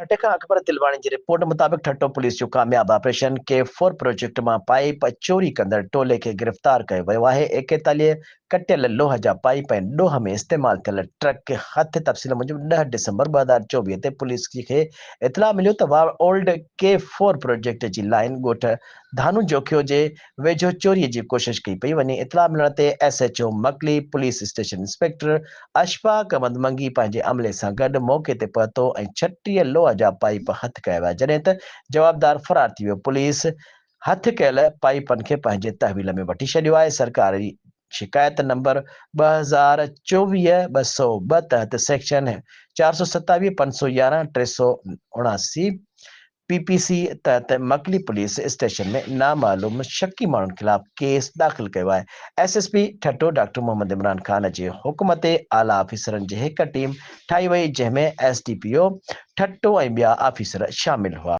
ٺٽي کان اڪبر تلواڻي جي رپورٽ مطابق ٺٽو پوليس جو ڪامياب آپريشن ڪي فور پروجيڪٽ مان پائيپ چوري ڪندڙ ٽولي کي گرفتار ڪيو ويو آهي، 41 ڪٽيل لوهه جا پائيپ ۽ ڏوهه ۾ استعمال ٿيل ٽرڪ هٿ. تفصيل موجب 10 ڊسمبر 2024 تي پوليس کي اطلاع مليو ته واهڙ اولڊ ڪي فور پروجيڪٽ جي لائين ڳوٺ ڌانو جوکيو جي ويجهو چوري جي ڪوشش ڪئي پئي وڃي. اطلاع ملڻ تي S H O Makli police station inspector Ashfaq Ahmed Mangi پنهنجي عملي سان گڏ موقعي تي پهتو ۽ 36 لوهه جا پائيپ هٿ ڪيا ويا جڏهن ته جوابدار فرار ٿي ويو. پوليس هٿ ڪيل پائيپن کي پنهنجي تحويل ۾ وٺي ڇڏيو آهي. سرڪاري شڪايت نمبر 2024 202 تحت سيڪشن 427، 511، 379 پي پي سي تحت مڪلي پوليس اسٽيشن ۾ نامعلوم شڪي ماڻهن خلاف ڪيس داخل ڪيو آهي. S S P Thatta doctor Muhammad Imran Khan جي حڪم تي اعليٰ آفيسرن جي هڪ ٽيم ٺاهي وئي جنهن ۾ S D P O Thatta ۽ ٻيا آفيسر شامل هئا.